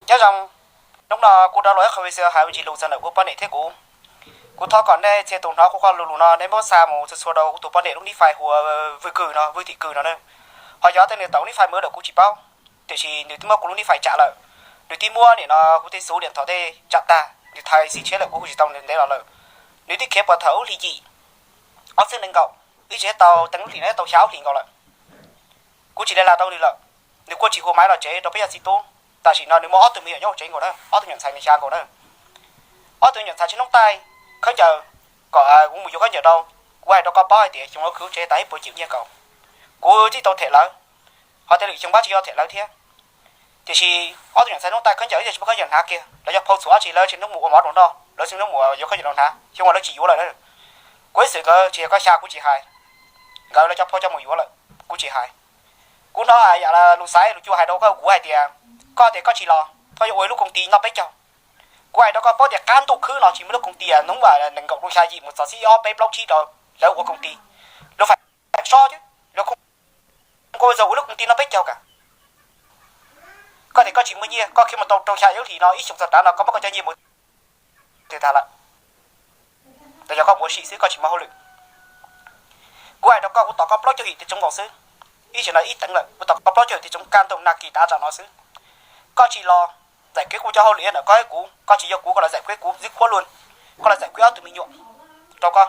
Nyob zoo, hnub no kuv rov los ib qho video hais me ntsis lus txog ntawm kuv poj niam thiab kuv. Kuv thov kom nej txhia tus hnov kuv qhov lus lus no nej muab xa mus txhua txhua rau kuv tus poj niam lub nij fais hu ua Vwj Kws no, Vwj Tim Kws no na. Ho yog tej nws tau nij fais me ntsis kuv tsis paub, tiam sis nws twb muab kuv lub nij fais tsam lawm. Nws twb muab nim no kuv tej xuv diam thaum tej tsam tag, nws thaiv xim tshiab lawm kuv hu tsis tau ntev los lawm. Nws twb khiav puag thaum lub hlis yim ob txhiab nees nkaum, ib tsev tau teev lub hlis no tau xya ob hlis nkaus lawm. Kuv tsis li las rau nws lawm, nws kuj tsis hu maiv los tsev rau peb yog txiv tub. Tam sim no nws muaj ob tug me nyuam nyob hauv tsev nkaus na, ob tug nyuam ntxhais me sab nkaus na. Ob tug nyuam ntxhais tsis noob taij khaub ncaws kom kuv mus yuav khaub ncaws rau. Kuv hais rau koj paub hais tias xyoo no khwv tsev tas ib puas cim nyiaj nkaus. Kuv twb tau them lawv, ho tej lwm xyoo pab tsis yog them lawv thiab. Tiam sis ob tug nyuam ntxhais noob taij khaub ncaws yog tsis muaj khaub ncaws hnav kiag, lawv cov phauj txhuam tsis lawv tsis hnub mus ua mov rau noj, lawv tsis hnub mus yuav khaub ncaws rau hnav, xyoo no lawv tsis yuav lawm. Kuv ib xwm nkawd tsis yog koj xya kuv tsis hais, nkawd lawv cov phauj coj mus yuav lawm, kuv tsis hais. Kuv hnov yam lus xaiv lus cua hais rau koj, kuv hais tias, koj tias koj tsis los, koj yuav ua lub koom ti noj peb caug. Kuv hais rau koj paub tias qab ntuj khwb no tsis muaj lub koom ti hnub nees nkaum rau xya yim mus txog xib ob peb plaub tsib rau lawv ua koom ti. Lawv fais so cwb, lawv khoom kuj ua lub koom ti noj peb caug kam. Koj tias koj tsis muaj nyiaj, koj khiav mus tau rau xya yim hlis no ib xyoos txog tav no koj muab koj cov nyiaj mus tag lawm. Los yog koj mus ua si xwb koj tsis muaj hauj lwm. Kuv hais rau koj, kuv tos koj plaub caug yim tiv tsoom nkaus xwb. Ib zaug no ib teev lawm, kuv tos koj plaub caug yim tiv tsoom kaj ntug nag kis tav tsam no xwb. Koj tsis los txais kiag kuv cov hauj lwm ntawm koj thiab kuv, koj tsis yuav kuv, koj los txais kiag kuv zib khuab luaj, koj los txais kiag ob tug me nyuam rau koj.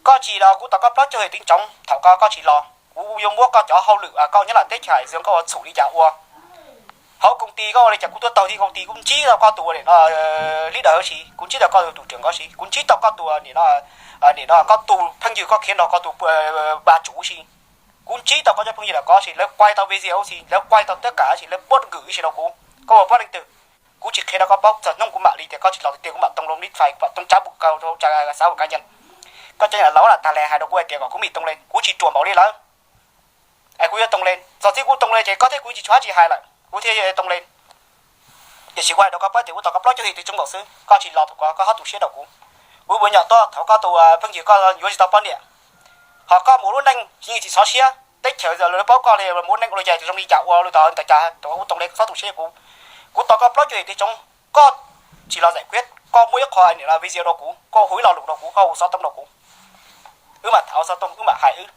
Koj tsis los, kuv tos koj plaub caug yim tiv tsoom, thaum koj, koj tsis los kuv yuav muab koj cov hauj lwm koj nyob lawm teb chaws zoo koj ua txhum li cas ua. Hauv koom ti koj ua li cas kuv tuaj taug tim koom ti kuv ntsib tau koj tus ua li no, leader si, kuv ntsib tau koj tus tub rog ko si, kuv ntsib tau koj tus nim no, nim no koj tus phooj ywg koj khiav nrog koj tus npaj tsuv si. Kuv ntsib tau koj cov phooj ywg los ko si, lawv quay tau video si, lawv quay tau teb kam si, lawv puab nkws si rau kuv, koj ua puab leej twg. Kuv tsis qhia rau koj paub, txog hnub kuv mam li tias koj tsis los tias kuv mam too lub nij fais, kuv mam too tsab pum kaus rau xav ua kav yas. Koj cov niam laus lam tas li hais rau kuv hais tias kom kuv mam too li, kuv tsis ruam npaum li lawv. Es kuv yuav too li, txog txij kuv too li ces koj thiab kuv tsis tshua tsis hais lawm, kuv thiaj too li. Tiam sis kuv hais rau koj paub tias kuv tos koj plaub caug yim tiv tsoom nkaus xwb, koj tsis los thaum ko koj ho tu siab rau kuv. Kuv ua nyom tuaj thaum koj tus phooj ywg koj yuav tsis tau poj niam, ho koj mus lub neej yeej tsis txhob siab, teb chaws lawv paub koj li mus lub neej ua li cas zoo li cas ua li ntawd cas, kuv too li txhob tu siab kuv. Kuv tos koj plaub caug yim tiv tsoom, koj tsis los txais kiag, koj muaj ib qho nim no video rau kuv, koj hu ib lo lus rau kuv, koj hu xov tooj rau kuv, wb mam tham xov tooj, wb mam hais wb.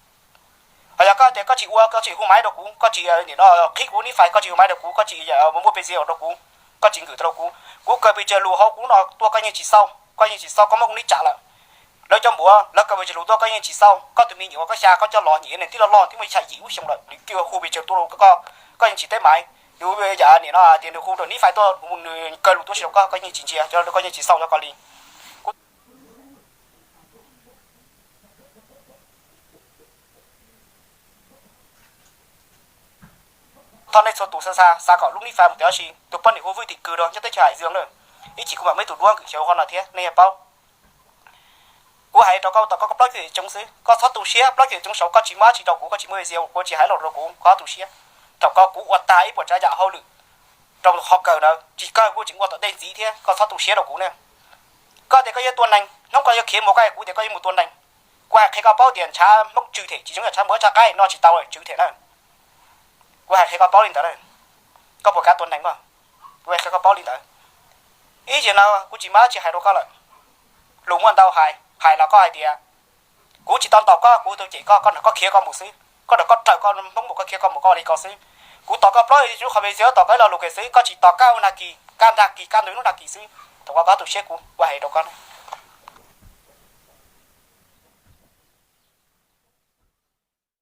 Ho yog koj tias koj tsis ua, koj tsis hu maiv rau kuv, koj tsis nim no qhib kuv nij fais, koj tsis hu maiv rau kuv, koj tsis muaj video rau kuv, koj tsis nkws rau kuv, kuv kaw pes tsawg lus hauv kuv no tuaj koj yeej tsis xauj, koj yeej tsis xauj, koj muab kuv nij tsam lawm. Lawv cov npuav lawv kaw pes tsawg lus tuaj koj yeej tsis xauj, koj tus me nyuam koj xya koj coj los nyiam nws tib loj loj twb muaj ib xya yim lub xyoo lawm nws kuj hu pes tsawg tuaj rau koj, koj yeej tsis teb maiv. Nws yam nim no tias nws hu rau nij fais tuaj, nws kaw lus tuaj si rau koj, koj yeej tsis ntsia, koj yeej tsis xauj rau koj li. Thov nej txhua tus xa xa, xa kom lub nij fais mus tiam sis tus poj niam hu Vwj Tim Kws rau nyob teb chaws Hais Zoo na, ib chim kuv mam muaj ib tug duab nkws xyov qhov no thiab nej yuav paub. Kuv hais rau koj, tos koj plaub caug yim tsoom xwb, koj txhob tu siab, plaub caug yim tsoom saud koj tsis muaj dab tsi rau kuv, koj tsis muaj video, kuv tsis hais lus rau kuv, koj txhob tu siab. Thaum koj kuv ua tag ib puas tsav yam hauj lwm rau qhov kawg ntawd, tsis kawg kuv tseem ua tom ntej ntxiv thiab, koj txhob tu siab rau kuv na. Koj tias koj yuav tua neeg, hnub koj yuav khiav mus koj kuv tias koj yuav mus tua neeg. Kuv hais qhia koj paub tias ntshav Hmoob tsw them tsis zoo yam ntshav npua tshaj qaib no tsis tau tsw them na. Kuv hais qhia koj paub li ntawd, koj puas kam tua neeg os? Kuv hais qhia koj paub li ntawd. Ib zaug no kuv tsis muaj dab tsi hais rau koj lawm. Lus muaj ntau hais, hais los koj hais tias kuv tsis tau ntaus koj, kuv tau cem koj, koj nrog koj khiav koj mus xwb, koj nrog koj raws koj Hmoob mus koj khiav koj mus koj li ko xwb. Kuv tos koj plaub lub qhov video, tos koj ib lo lus kiag xwb, koj tsis tos kaj ua nag kis, kaj nag kis kaj ntug hnub nag kis xwb, thaum koj tu siab kuv, kuv hais rau koj.